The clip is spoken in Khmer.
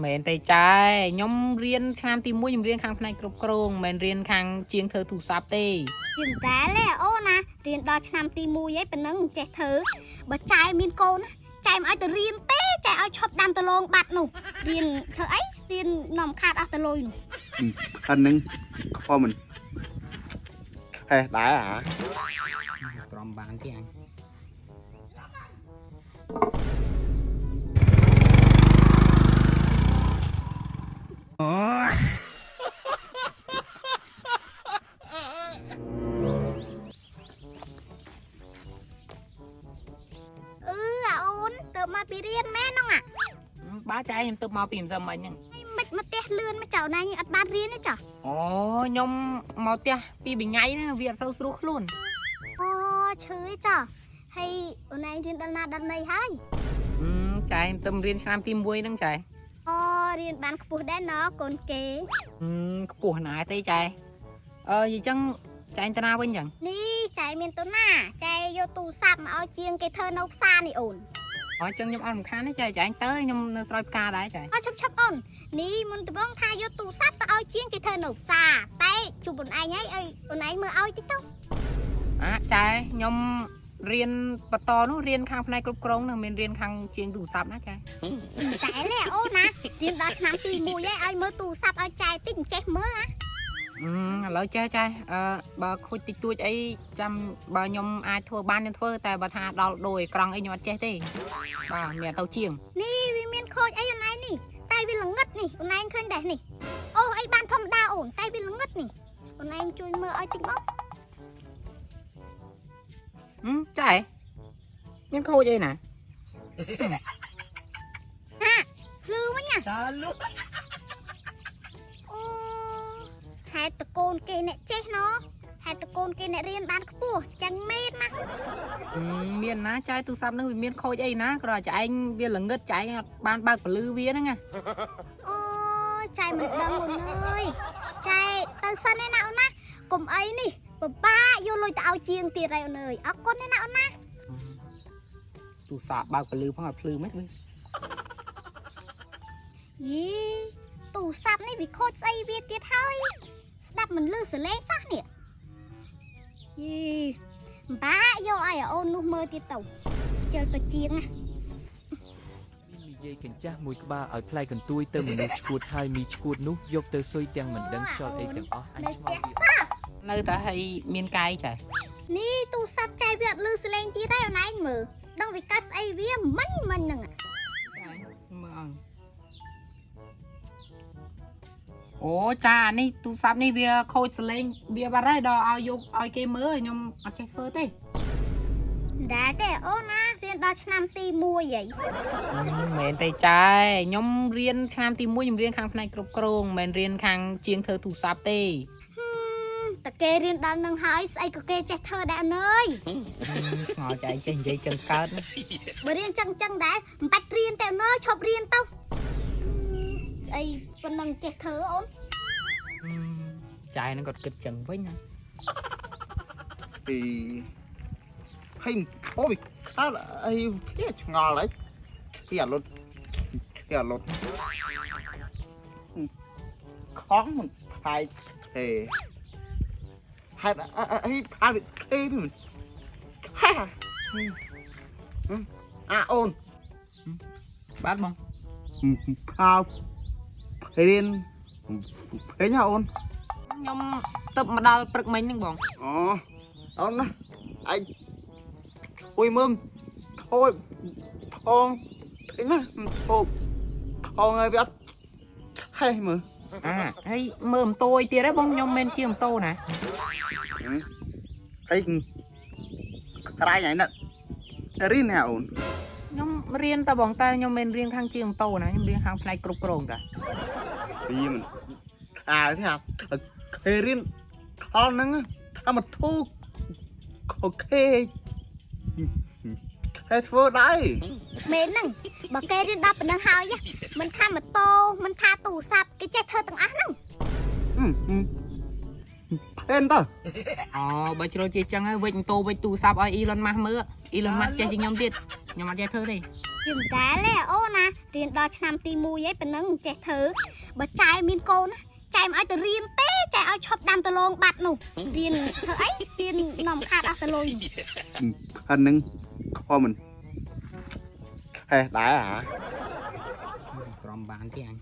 មែនទេចែខ្ញុំរៀនឆ្នាំទី1ខ្ញុំរៀនខាងផ្នែកគ្រប់គ្រងមិនមែនរៀនខាងជាងធ្វើទូរស័ព្ទទេ យឹមតែទេអូនណារៀនដល់ឆ្នាំទី1ហើយប៉ុណ្ណឹងមិនចេះធ្វើបើចែមានកូនណាចែមិនឲ្យទៅរៀនទេចែឲ្យឈប់ដាំដលងបាត់នោះរៀនធ្វើអីរៀននាំខាតអស់ទៅលុយនោះ អានឹងខំមិនហេះដែរហ่า ទ្រាំបានទេអញ អឺអាអូនទៅមកពីរៀនមែនហ្នឹងអា បាទចែខ្ញុំទៅមកពីម្សិលមិញហ្នឹង មិនមកផ្ទះលឿនមកចៅណាញអត់បានរៀនទេចា អូខ្ញុំមកផ្ទះពីរថ្ងៃហ្នឹងវាអត់សូវស្រួលខ្លួន អូឈឺឯចាហើយអូនឯងរៀនដល់ណាដល់ណីហើយ អឺចែខ្ញុំទៅរៀនឆ្នាំទី1ហ្នឹងចែ អូរៀនបានខ្ពស់ដែរណកូនគេ អឺខ្ពស់ណាស់ទេចែអឺយីចឹងចែងតាណាវិញចឹង នេះចែមានទៅណាចែយកទូរស័ព្ទមកឲ្យជាងគេធ្វើនៅផ្សារនេះអូន អញ្ចឹងខ្ញុំអត់រំខានទេចែចែងទៅខ្ញុំនៅស្រោចផ្កាដែរចែ អត់ឈប់ឈប់អូននេះមុនដំបងថាយកទូរស័ព្ទទៅឲ្យជាងគេធ្វើនៅផ្សារតែជួបអូនឯងហើយឲ្យអូនឯងមើលឲ្យតិចទៅ អាចែខ្ញុំរៀនបន្តនោះរៀនខាងផ្នែកគ្រប់គ្រងនឹងមានរៀនខាងជាងទូរស័ព្ទណាចែ តែលេអូនណារៀនដល់ឆ្នាំទី1ហើយឲ្យមើលទូរស័ព្ទឲ្យចែតិចមិនចេះមើលអា អឺឥឡូវចេះចែអឺបើខូចតិចតួចអីចាំបើខ្ញុំអាចធ្វើបានខ្ញុំធ្វើតែបើថាដល់ដូចអេក្រង់អីខ្ញុំអត់ចេះទេបាទមានទៅជាង នេះវាមានខូចអីអូនឯងនេះតែវាល្ងឹតនេះអូនឯងឃើញដែរនេះអូអីបានធម្មតាអូនតែវាល្ងឹតនេះអូនឯងជួយមើលឲ្យតិចមក ហឹមចែមានខូចអីណា ហាភ្លឺវិញណា តាលុ អូហេតុតកូនគេអ្នកចេះណហេតុតកូនគេអ្នករៀនបានខ្ពស់ចឹងមែនណា អឺមានណាចែទូរស័ព្ទនឹងវាមានខូចអីណាគ្រាន់តែចែងវាល្ងឹតចែងអត់បានបើកពលឺវាហ្នឹងណា អូចែមិនដឹងអូនអើយចែទៅសិនឯណាអូនណាកុំអីនេះពិបាកយកលុយទៅឲ្យជាងទៀតហើយអូនអើយអរគុណឯណាអូនណា ទូរស័ព្ទបើកពលឺផងអត់ភ្លឺមិនវិញ យីទូរស័ព្ទនេះវាខូចស្អីវាទៀតហើយស្ដាប់មិនលឺសលេងសោះនេះយីពិបាកយកឲ្យអូននោះមើលទៀតទៅខ្ជិលទៅជាងណា និយាយកញ្ចាស់មួយក្បាលឲ្យផ្លែកន្ទួយទៅមនុស្សឈួតហើយមីឈួតនោះយកទៅស៊ុយទាំងមិនដឹងខ្យល់អីទាំងអស់អញ នៅ ឆ្ង ផ្ទះ ល់វា នៅតែឲ្យមានកាយចែ នេះទូរស័ព្ទចែវាអត់លឺសលេងទៀតហើយអូនឯងមើលដឹងវាកាត់ស្អីវាមិញមិញហ្នឹង ចែមើលអង្គអូចាអានេះទូរស័ព្ទនេះវាខូចសលេងវាបាត់ហើយដល់ឲ្យយកឲ្យគេមើលខ្ញុំអត់ចេះធ្វើទេ ដែរទេអូនណារៀនដល់ឆ្នាំទី1ហី មិនមែនទេចែខ្ញុំរៀនឆ្នាំទី1ខ្ញុំរៀនខាងផ្នែកគ្រប់គ្រងមិនមែនរៀនខាងជាងធ្វើទូរស័ព្ទទេ តើគេរៀនដល់នឹងហើយស្អីក៏គេចេះធ្វើដែរអូនអើយ ឆ្ងល់ចែចេះនិយាយចឹងកើតណា បើរៀនចឹងចឹងដែរមិនបាច់រៀនទេអូនអើយឈប់រៀនទៅស្អីប៉ុណ្ណឹងចេះធ្វើអូន ចែហ្នឹងគាត់គិតចឹងវិញណា ពីហើយអូយខាតអីវាឆ្ងល់ហើយពីអាលុតពីអាលុតខំមិនផាយទេហេតុអីផាយទេមិនហាអាអូន បាទបង ផារៀនពេញហ៎អូន ខ្ញុំទៅមកដល់ព្រឹកមិញហ្នឹងបង អូអូនណាឯងជួយមើលថយផងពេញណាថោផងហើយវាអត់ហេះមើល អាហើយមើលម៉ូតូអីទៀតហ៎បងខ្ញុំមិនមែនជាម៉ូតូណា ហើយក្រៃឯណារៀនណាអូន ខ្ញុំរៀនតែបងតែខ្ញុំមិនមែនរៀនខាងជាម៉ូតូណាខ្ញុំរៀនខាងផ្នែកគ្រប់គ្រងតា ពីមិនអាទេអាគេរៀនថលហ្នឹងថាមកធូអូខេគេធ្វើដែរ មែនហ្នឹងបើគេរៀនដល់ប៉ុណ្ណឹងហើយមិនថាម៉ូតូមិនថាទូរស័ព្ទគេចេះធ្វើទាំងអស់ហ្នឹង ផ ទេតើ អូបើជ្រុលជាចឹងហើយវិចតោវិចទូរស័ព្ទឲ្យ Elon Musk មើល Elon Musk ចេះជាងខ្ញុំទៀតខ្ញុំអត់ចេះធ្វើទេ វាមិនដែលទេអូនណារៀនដល់ឆ្នាំទី1ឯងប៉ុណ្ណឹងមិនចេះធ្វើបើចែមានកូនណាចែមិនឲ្យទៅរៀនទេចែឲ្យឈប់ដាំដលងបាត់នោះរៀនធ្វើអីរៀននាំខាតអស់ទៅលុយ អានឹងខំមិនហេះដែរហ่า ទ្រាំបានទេអញ